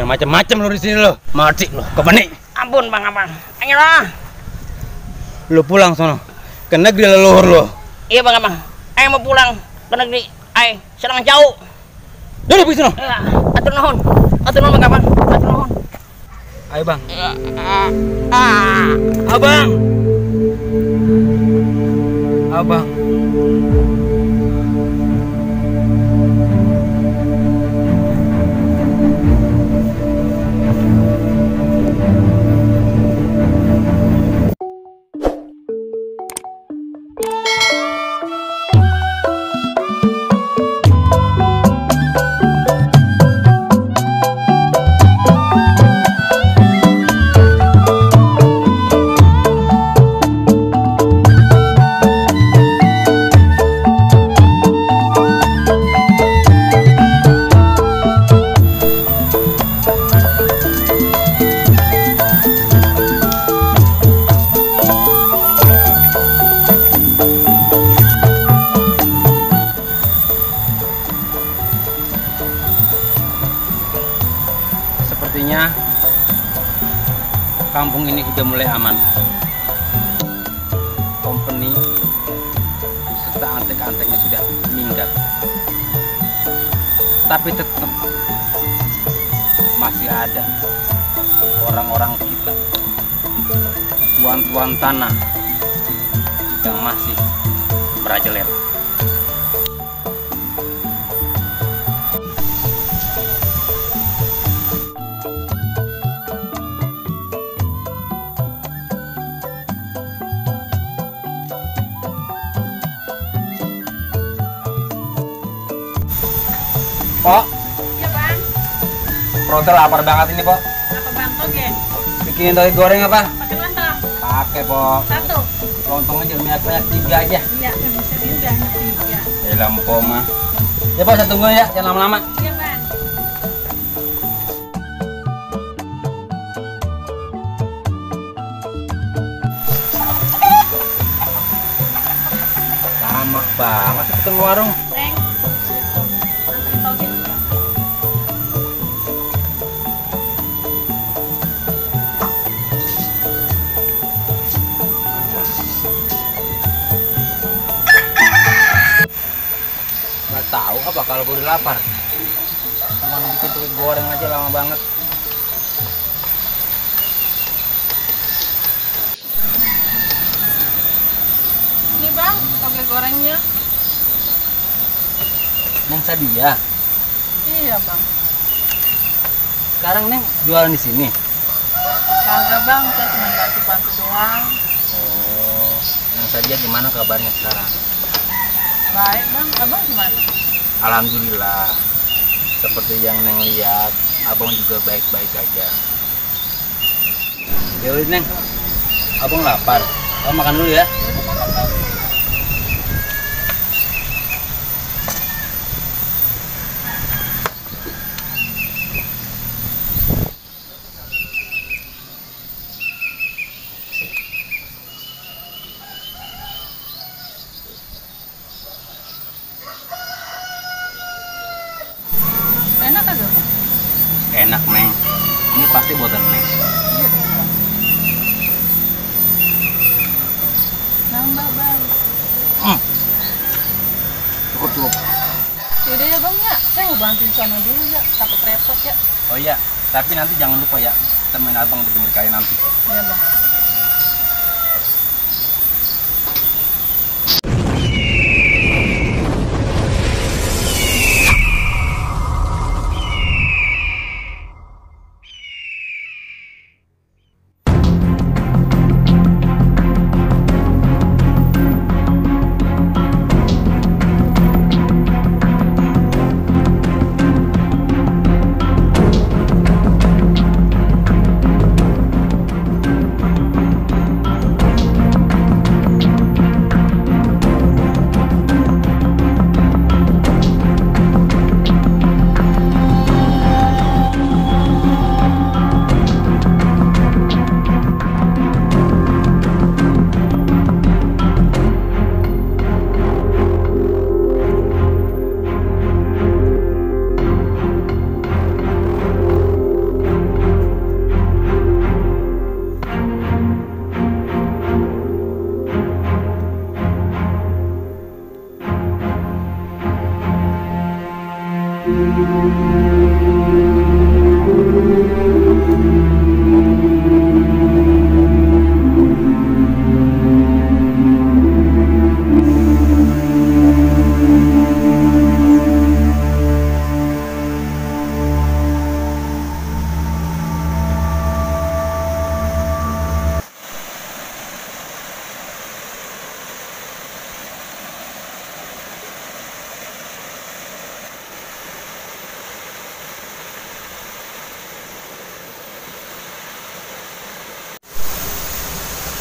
Jangan macam-macam lu di sini lo. Mati lo, kebenik. Ampun bang, abang. Ayolah. Lu pulang sono. Ke negeri leluhur lo. Iya bang, abang. Ayo mau pulang ke negeri. Ayo, sedang jauh. Duduk di sono. Iya, atur nuhun. Atur nuhun bang, abang. Atur nuhun. Ayo bang. Abang. Abang. Sepertinya kampung ini udah mulai aman. Company serta antek-anteknya sudah minggat. Tapi tetap masih ada orang-orang kita, tuan-tuan tanah yang masih merajalela. Pok, Iya bang, Prote lapar banget ini, Pok. apa bang toge? Bikinin toge goreng apa? Pakai lontong, Pakai, Pok. satu. Lontongnya jangan banyak-banyak, 3 aja. Iya, bisa ini udah tiga. Ya lampu mah. Ya, Pok, saya tunggu ya, jangan lama-lama. Iya bang. Lama banget sih ketemu warung. Neng, anterin toge dulu, bang. Gak tahu apa kalau gue udah lapar. Cuma bikin toge goreng aja lama banget. Ini bang, toge gorengnya. Neng Sadia, Iya bang. sekarang Neng jualan di sini. Kagak bang, saya cuma bantu-bantu doang. Oh, Neng Sadia gimana kabarnya sekarang? Baik bang, abang gimana? Alhamdulillah. Seperti yang Neng lihat, Abang juga baik-baik aja. Ya udah Neng, Abang lapar. Abang makan dulu ya. Enak kagak bang? Enak Neng. Ini pasti buatan Neng. Iya dong bang. Nambah bang. Cukup. Yaudah ya bang ya, saya mau bantuin sana dulu ya, takut repot ya. Oh iya, tapi nanti jangan lupa ya, temen Abang di pinggir kali nanti. Iya bang.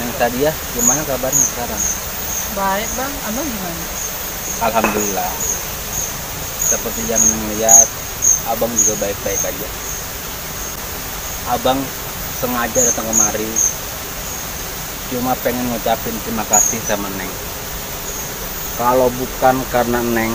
Neng tadi ya, gimana kabarnya sekarang? Baik bang, abang gimana? Alhamdulillah. Seperti yang Neng lihat, abang juga baik-baik aja. Abang sengaja datang kemari, cuma pengen ngucapin terima kasih sama Neng. Kalau bukan karena Neng,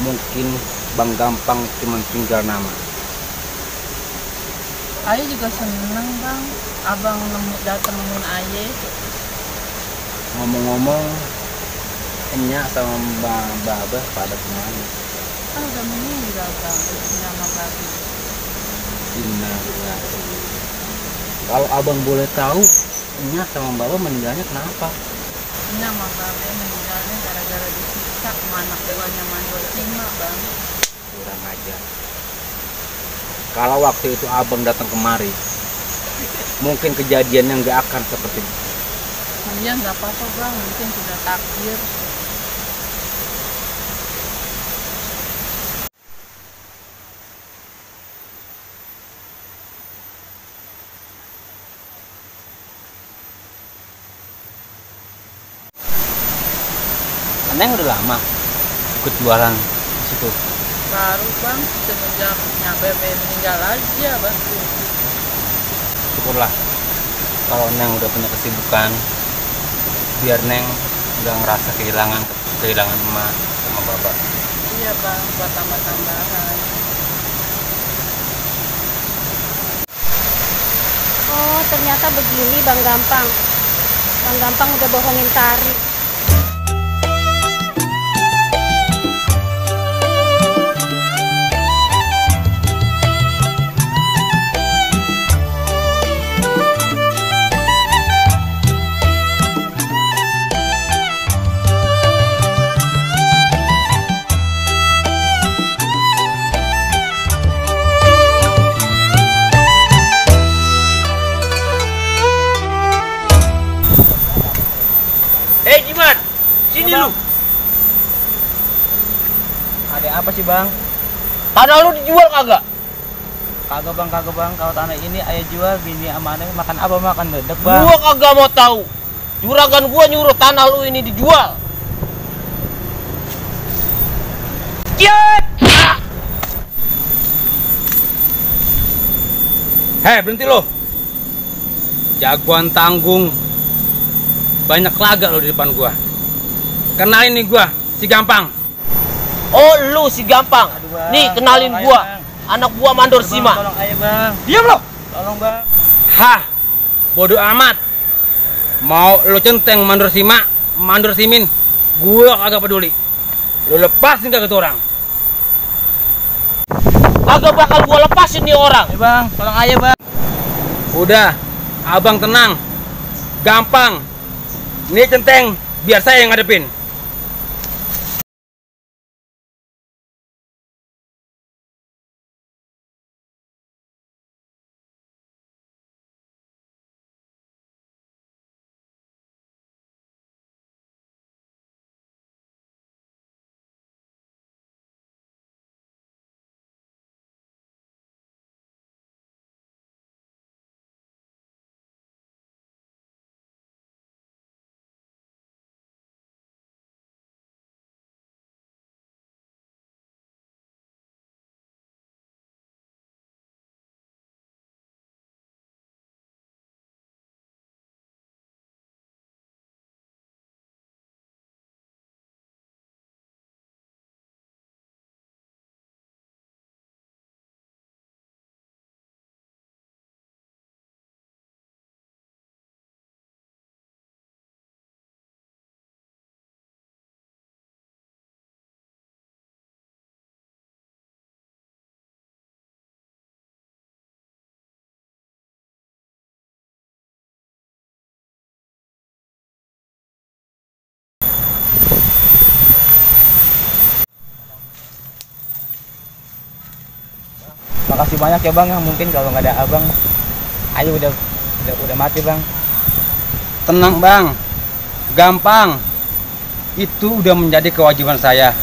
mungkin Bang Gampang cuma tinggal nama. Ayah juga seneng bang, abang datang nemuin ayah. Ngomong-ngomong, Enya sama Mbak Abah pada kemana? Kan udah meninggal bang, nama babi. Innalillahi. Kalau abang boleh tahu, Enya sama Mbak Abah meninggalnya kenapa? Nama babi meninggalnya gara-gara disiksa sama anak buahnya mandor Sima bang. Kurang ajar. Kalau waktu itu abang datang kemari, mungkin kejadiannya nggak akan seperti itu. Iya nggak apa-apa bang, mungkin sudah takdir. Neng udah lama ikut jualan di situ. Baru bang, semenjak Bebe meninggal aja bang. Syukurlah kalau Neng udah punya kesibukan, biar Neng nggak ngerasa kehilangan emak sama bapak. Iya bang, buat tambah-tambahan. Oh, ternyata begini Bang Gampang. Bang Gampang udah bohongin Tari. Hei Jimat, sini Ya, lu. Bang. Ada apa sih bang? Tanah lu dijual kagak? Kagak bang. Kalau tanah ini ayah jual, bini amanah makan apa? Makan dedek bang. Gua kagak mau tahu. Juragan gua nyuruh tanah lu ini dijual. Kiat! Hei, berhenti lo. Jagoan tanggung. Banyak laga lo di depan gua. Kenalin nih gua, si Gampang. Oh, lu si Gampang. Aduh, Bang. Nih, kenalin Tolong gua. aja, Bang. Anak gua mandor Sima. Tolong ayah bang. Diam lo. Tolong bang. Hah, bodoh amat. Mau lo centeng mandor Sima, mandor Simin, gua kagak peduli. Lo lepasin kagak tuh orang. Kagak bakal gua lepasin nih orang. Ya bang, tolong ayah bang. Udah, abang tenang. Gampang. Nih centeng, biar saya yang ngadepin. Makasih banyak ya bang ya, mungkin kalau nggak ada abang ayo udah mati bang. Tenang bang, gampang. Itu udah menjadi kewajiban saya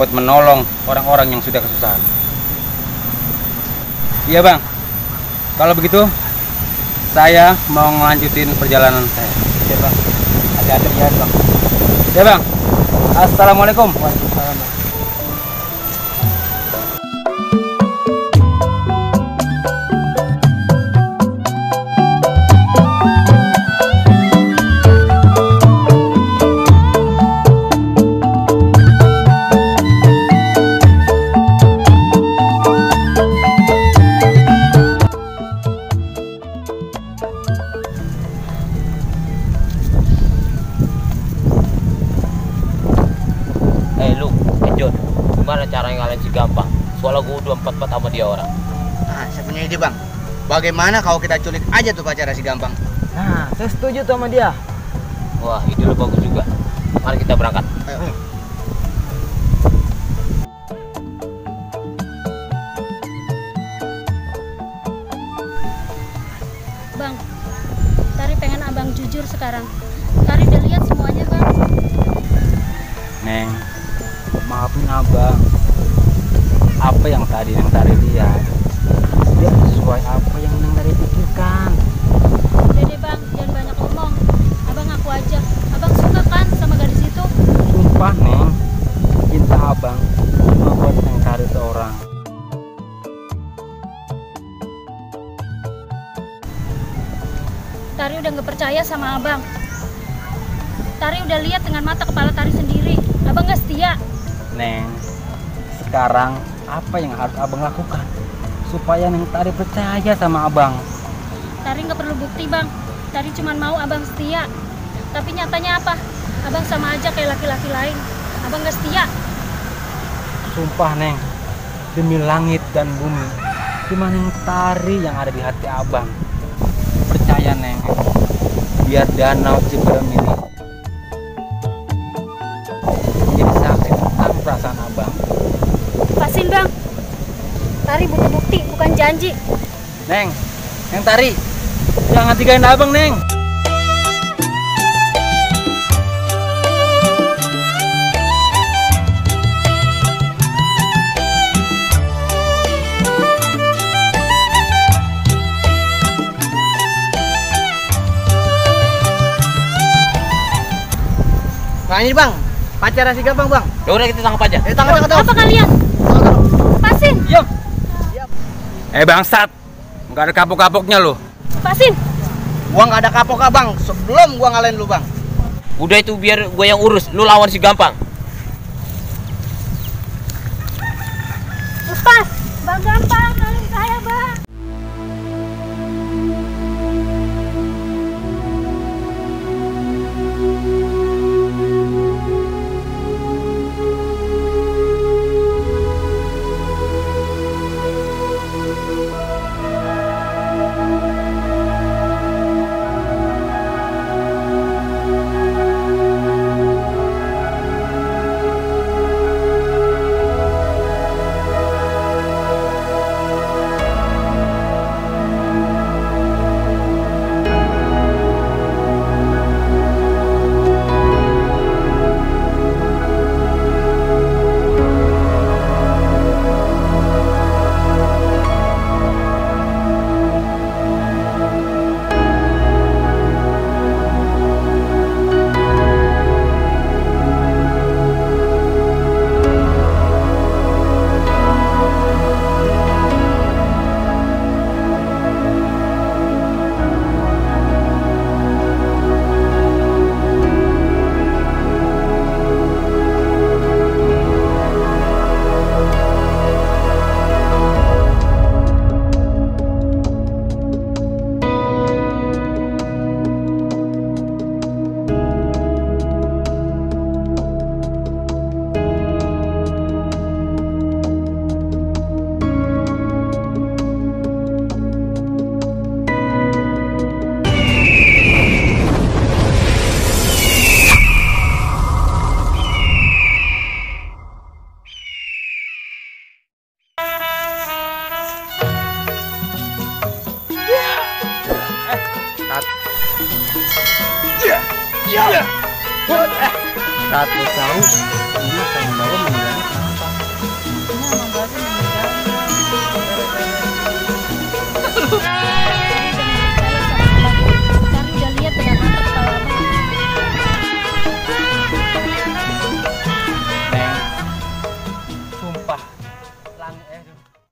buat menolong orang-orang yang sudah kesusahan. Iya bang, kalau begitu saya mau ngelanjutin perjalanan saya. Iya bang, hati-hati ya bang. Ya bang, assalamualaikum. Waalaikumsalam. Gimana cara ngalahin si Gampang? Soalnya gue udah 4-4 sama dia orang. Nah, saya punya ide bang. Bagaimana kalau kita culik aja tuh pacara si Gampang? Nah, saya setuju tuh sama dia. Wah, ide lu bagus juga. Mari kita berangkat. Ayo. Bang, Tari pengen abang jujur sekarang. Tari udah lihat semuanya bang. Neng, maafin abang. Apa yang tadi Neng Tari lihat tidak sesuai apa yang Neng Tari pikirkan. Udah deh bang, jangan banyak ngomong. Abang ngaku aja. Abang suka kan sama gadis itu? Sumpah Neng, cinta abang cuma buat Neng Tari seorang. Tari udah nggak percaya sama abang. Tari udah lihat dengan mata kepala Tari sendiri. Abang nggak setia. Neng, sekarang apa yang harus abang lakukan supaya Neng Tari percaya sama abang? Tari nggak perlu bukti bang. Tari cuma mau abang setia. Tapi nyatanya apa? Abang sama aja kayak laki-laki lain. Abang nggak setia. Sumpah Neng, demi langit dan bumi, cuma Neng Tari yang ada di hati abang. Percaya Neng, biar danau Ciberem ini menjadi saksi tentang perasaan abang. Pasin bang. Tari butuh bukti, bukan janji. Neng, Neng Tari, jangan tinggalin abang Neng. Nah ini bang, pacara si Gampang bang. Ya udah kita tangkap aja. Tangkap. Apa kalian? Pasin. Diam. Bangsat, nggak ada kapok-kapoknya lo. Pasin. Gua nggak ada kapok bang, sebelum gua ngalahin lu bang. Udah itu biar gue yang urus, lu lawan si Gampang. Lepas. Bang Gampang, kalian saya bang. Satu tahu, ini akan membawa